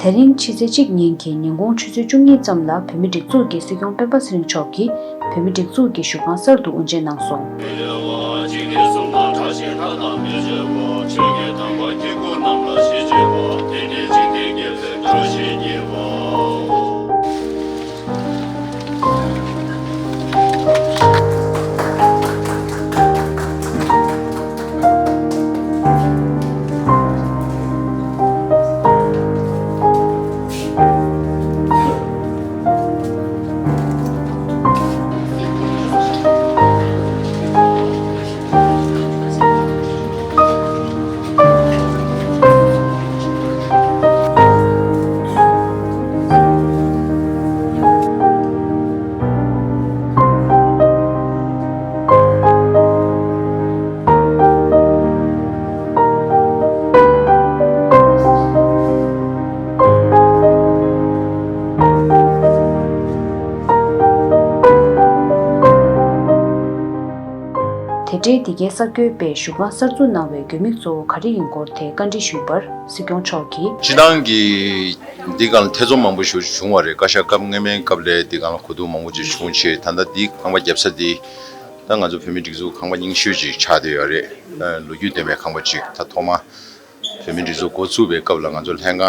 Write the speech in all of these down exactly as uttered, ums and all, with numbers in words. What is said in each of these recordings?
དེ་རིང་ཕྱི་ཚེས་གཅིག་ཉིན་གྱི་ཉིན་གུང་ཆུ་ཚོད་བཅུ་གཉིས་ཙམ་ལ་བོད་མིའི་སྒྲིག་འཛུགས་ཀྱི་སྲིད་སྐྱོང་སྤེན་པ་ཚེ་རིང་མཆོག་གིས་བོད་མིའི་སྒྲིག་འཛུགས་ཀྱི་བཞུགས་ཁང་གསར་དུ་དབུ་འབྱེད་གནང་སོང་། དེ་འབྲེལ་འདི་གའི་གསར་འགོད་པས་བཞུགས་ཁང་གསར་འཛུགས་གནང་བའི་དགོས་དམིགས་གཙོ་བོ་ག་རེ་ཡིན་སྐོར་ཐད་བཀའ་འདྲི་ཞུས་པར་སྲིད་སྐྱོང་མཆོག་གིས། སྤྱི་བཏང་གི་འདི་སྒང་ལ་ཐེ་ཚོམ་མང་པོ་ཞིག་བྱུང་བ་རེད། བཀའ་ཤག་སྐབས་སྔོན་མའི་སྐབས་ལས་འདི་སྒང་ལ་གོ་བསྡུར་མང་པོ་ཅིག་བྱུང་བྱས། ད་ལྟ་འདི་ཁང་པ་བརྒྱབ་ས་འདི་ད་ང་ཚོ་བོད་མིའི་སྒྲིག་འཛུགས་ཁང་པ་རྙིང་ཤོས་ཅིག་ཆགས་བསྡད་ཡོད་རེད། ལོ་རྒྱུས་ལྡན་པའི་ཁང་པ་ཅིག་ད་ཐོག་མ་བོད་མིའི་སྒྲིག་འཛུགས་འགོ་བཙུགས་པའི་སྐབས་ལ་ང་ཚོ་ལྷན་ཁང་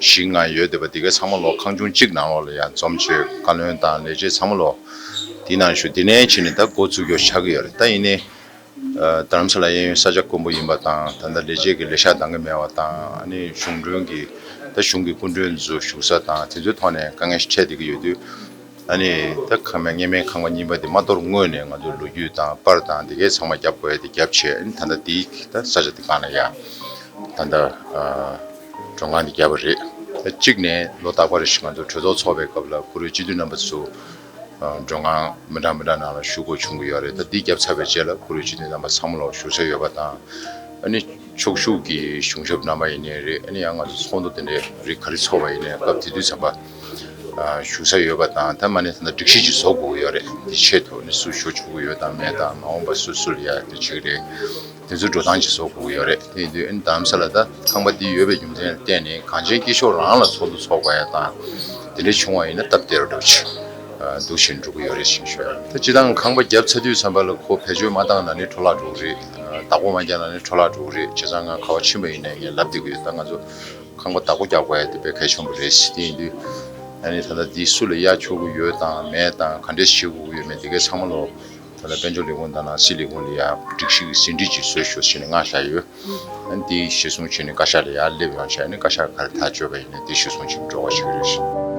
བཞི་ལྔ་ཡོད་བསྡད་པ་འདི་གའི་ཚང་མ་ལོ་ཁང་ཆུང་གཅིག་ནང་ལོགས་ལ་ཡང་འཛོམས་བྱས། བཀའ་བློན་དང་ལས་བྱེད་ཚང་མ་ལོ་འདི་ནང་བཞུགས། འདི་ནས་བྱས་ནས་ད་འགོ་བཙུགས་རྒྱུ་ཆགས་ཀྱི་ཡོད་རེད། ད་ཡིན་ནའི་རྡ་རམ་ས་ལ་གཡས་གཡོན་ས་ཆ་དཀོན་པོ་ཡིན་པ་དང་། ད་ལྟ་ལས་བྱེད་ཀྱི་ལས་ཤག་འདང་གི་མེད་པ་དང་། ཨ་ནི་གཞུང་གྲོན་གྱི་ད་གཞུང་གི་སྐུ་མགྲོན་ཚོ་བཞུགས་ས་དང་དེ་ཚོའི་ཐོག་ནས་དཀའ་ངལ་ཞིག་འཕྲད་བསྡད་ཀྱི་ཡོད་དུས། ཨ་ནི་ད་ཁང་པ་སྔོན་མའི་ཁང་པ་རྙིང་པ་དེ་མ་གཏོར་སྔོན་ནས་ང་ཚོ་ལོ་རྒྱུས་དང་པར་དང་དེ་གའི་ཚང་མ་བརྒྱབ་དགོས་ཡ་དེ་བརྒྱབ་བྱས། ཨ་ནི་ད་ལྟ་དེའི་ད་ས་ཆ་དེ་སྒང་ལ་ཡ་ད་ལྟ་མགྲོན་ཁང་དེ་བརྒྱབ་པ་རེད། ད་གཅིག་ནས་ལོ་རྟག་པར་རེ་བཞིན་ང་ཚོ་གྲོས་ཚོགས་ཚོགས་པའི་སྐབས་ལ་བཀུར་འོས་སྤྱི་འཐུས་རྣམ་པ་ཚོ་མགྲོན་ཁང་མི་འདྲ་མི་འདྲ་ནང་ལ་བཞུགས་དགོས་བྱུང་གི་ཡོད་རེད། ད་འདི་བརྒྱབ་ཚར་བའི་རྗེས་ལ་བཀུར་འོས་སྤྱི་འཐུས་རྣམ་པ་ཚང་མ་ལོག་བཞུགས་ས་ཡོད་པ་དང་། ཨ་ནི་ཕྱོགས་བཞུགས་ཀྱི་གཞུང་ཞབས་རྣམ་པ་ཡིན་ནའི་རེད། ཨ་ནི་ཡང་ང་ཚོ་ཚོགས་འདུ་དེ་འདྲའི་རིགས་ག་རེ་ཚོགས་པ་ཡིན་ནའི་སྐབས་དེ་དུས་ཙམ་པ་བཞུགས་ས་ཡོད་པ་དང་། ད་མ་ནས་ད་ལྟ་སྒྲིག་གཞི་ཅིག་བཟོ་དགོས་ཀྱི་ཡོད་རེད། འདི་ཆེད་དུ་ནི་སུ་ཞུགས་ཆོག་གི་ཡོད་དང་མེད་དང་། མ་འོངས་པ་སུ་སུ་ལ་ཡ་དེ་བྱེད་ཀྱི་རེད། དེ་ཚོའི་འགྲོ་སྟངས་ཅིག་བཟོ་དགོས་ཀྱི་ཡོད་རེད། དེ་ཡིན་དུས་ཨ་ནི་རྡ་རམ་ས་ལ་ད་ཁང་པ་འདི་ཡོད་པའི་རྒྱུ་མཚན་ལ་བརྟེན་ནས་གངས་ཅན་སྐྱིད་ཤོད་རང་ལ་ཚོགས་འདུ་ཚོགས་པ་ཡ་དང་དེ་འདྲ་བྱུང་བ་ཡིན་ན་སྟབས་བདེ་རུ་འགྲོ་ཆེ་འདུག་བཞིན་འགྲོ་གི་ཡོད་རེད་ཞེས་ཞུ་ཡ། ད་སྤྱི་བཏང་ཁང་པ་བརྒྱབ་ཚར་དུས་ཙམ་པ་ལ་ཁོ་བེད་སྤྱོད་མ་བཏང་ན་ནི་འཕྲོ་བརླག་འགྲོ་གི་རེད། བདག་པོ་མ་བརྒྱབ་ན་ནི་འཕྲོ་བརླག་འགྲོ་གི་རེད། བྱས་ཙང་ང་ག་པར་ཕྱིན་པ་ཡིན་ནའི་ངས་ལབ་བསྡད་ཀྱི་ཡོད། ད་ང་ཚོ་ཁང་པ་བདག་པོ་རྒྱག་དགོས་ཡ་དེ་དཔེ་གལ་ཆེན་པོ་རེད་ཟེར། དེ་ཡིན་དུས་ཨ་ནི་ད་ལྟ་འདི་སུ་ལ་གཡར་ཆོག་གི་ཡོད་དང་མེད་དང་ག་འདྲས་བྱེད་དགོས་ཀྱི་ཡོད་མེད་འདི་གའི་ཚང་མ་ལོ་ད་ལྟ་དཔལ་འབྱོར་ལས་ཁུངས་དང་ནང་སྲིད་ལས་ཁུངས་ལ་ཡ་སྒྲིག་གཞི་གི་ཟིན་བྲིས་ཅིག་བཟོས་ཤོག་ཟེར་ནས་མངགས་བཞག་ཡོད། ཨ་ནི་འདི་གཞིར་བཟུང་བྱས་ནས་བཀའ་ཤག་ལ་ཡར་སླེབས་ཡོང་བྱས་ནས་བཀའ་ཤག་ག་རེ་ཐག་གཅོད་པ་ཡིན་ནའི་འདི་གཞིར་བཟུང་བྱས་ནས་འགྲོ་བ་ཞིག་རེད།